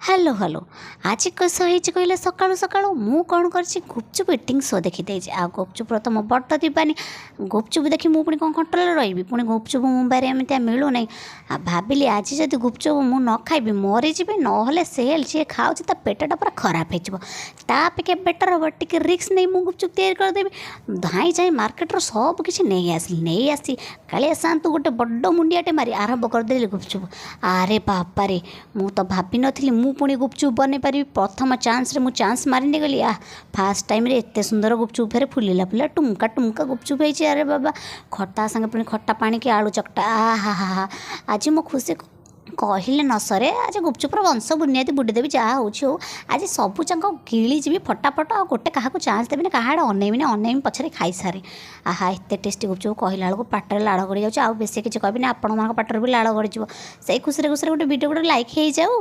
Hello hello, ଆଜି କିସ ହେଇଛି କହିଲେ? ସକାଳୁ ସକାଳୁ ମୁଁ କ'ଣ କରିଛି, ଗୁପଚୁପ୍ ଇଟିଂ ଶୋ ଦେଖିଦେଇଛି। ଆଉ ଗୁପଚୁପ୍ର ତ ମୁଁ ବଡ଼ ଦିବାନି। ଗୁପଚୁପ୍ ଦେଖି ମୁଁ ପୁଣି କ'ଣ କଣ୍ଟ୍ରୋଲରେ ରହିବି? ପୁଣି ଗୁପଚୁପ୍ ମୁମ୍ବାଇରେ ଏମିତିଆ ମିଳୁନାହିଁ। ଆଉ ଭାବିଲି, ଆଜି ଯଦି ଗୁପଚୁପ୍ ମୁଁ ନ ଖାଇବି ମରିଯିବି, ନହେଲେ ସେଲ୍ ଯିଏ ଖାଉଛି ତା ପେଟଟା ପୁରା ଖରାପ ହେଇଯିବ। ତା ଅପେକ୍ଷା ବେଟର୍ ହେବ ଟିକେ ରିସ୍କ ନେଇ ମୁଁ ଗୁପଚୁପ୍ ତିଆରି କରିଦେବି। ଧାଇଁ ଯାଇ ମାର୍କେଟରୁ ସବୁ କିଛି ନେଇ ଆସିଲି। ନେଇ ଆସି କାଳିଆ ସାଆନ୍ତୁ ଗୋଟେ ବଡ଼ ମୁଣ୍ଡିଆଟେ ମାରି ଆରମ୍ଭ କରିଦେଲି ଗୁପଚୁପ୍। ଆରେ ବାପାରେ, ମୁଁ ତ ଭାବିନଥିଲି ମୁଁ ପୁଣି ଗୁପଚୁପ୍ ବନେଇ ପାରିବି। ପ୍ରଥମ ଚାନ୍ସରେ ମୁଁ ଚାନ୍ସ ମାରି ନେଇଗଲି। ଫାଷ୍ଟ ଟାଇମ୍ରେ ଏତେ ସୁନ୍ଦର ଗୁପଚୁପ୍, ଫେରେ ଫୁଲିଲା ଫୁଲିଲା ଟୁମକା ଟୁମକା ଗୁପଚୁପ୍ ହେଇଛି। ଆରେ ବାବା, ଖଟା ସାଙ୍ଗେ ପୁଣି ଖଟା ପାଣିକି ଆଳୁ ଚକଟା, ଆ ହା ହା ହା, ଆଜି ମୋ ଖୁସି କହିଲେ ନ ସରେ। ଆଜି ଗୁପଚୁପ୍ର ବଂଶ ବୁନିଆଦି ବୁଡ଼ିଦେବି। ଯାହା ହେଉଛି ହଉ, ଆଜି ସବୁ ଯାକ ଗିଳିଯିବି ଫଟାଫଟ। ଆଉ ଗୋଟେ କାହାକୁ ଚାନ୍ସ ଦେବିନି, କାହା ଆଡ଼େ ଅନେଇବିନି, ଅନେଇବି ପଛରେ ଖାଇସାରେ। ଆହା, ଏତେ ଟେଷ୍ଟି ଗୁପଚୁପ୍, କହିଲା ବେଳକୁ ପାଟିରେ ଲାଳ ଗଡ଼ି ଯାଉଛି। ଆଉ ବେଶୀ କିଛି କହିବିନି, ଆପଣମାନଙ୍କ ପାଟିରେ ବି ଲାଳ ଗଡ଼ିଯିବ। ସେଇ ଖୁସିରେ ଖୁସିରେ ଗୋଟେ ଭିଡ଼ିଓ ଗୋଟେ ଲାଇକ୍ ହେଇଯାଉ।